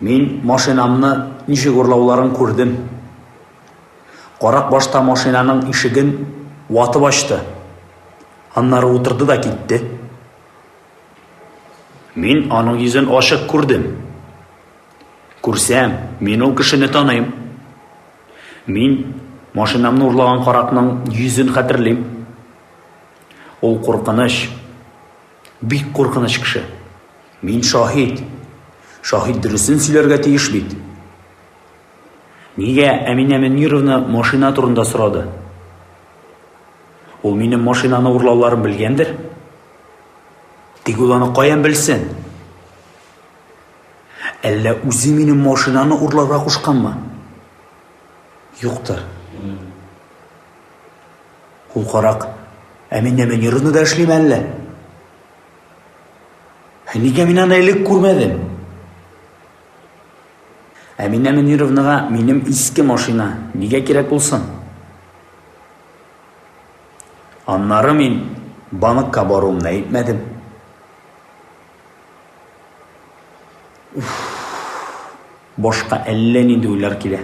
Мин машинамны ничек урлауларын күрдем. Карак башта машинаның ишеген ватып ачты. Аннары утырды да китте. Мин аның йөзен ачык күрдем. Күрсәм, мин ул кешене таныйм. Мин машинамны урлаган каракның йөзен хәтерлим. Ул куркыныч, бик куркыныч кеше. Мин шаһит. Шаһит дөресен сөйләргә тиеш бит. Нигә Әминә Мөнировна машина турында сорады? Ул минем машинаны урлауларын белгәндер? Тик ул аны каян белсен? Әллә үзе минем машинаны урларга кушканмы? Юктыр. Ул карак Әминә Мөнировна да эшлиме әллә? Ә нигә мин аны элек күрмәдем? Әминә Мөнировнага минем иске машина нигә кирәк булсын? Аннары мин банкка баруымны әйтмәдем. Уф. Башка әллә нинди уйлар килә.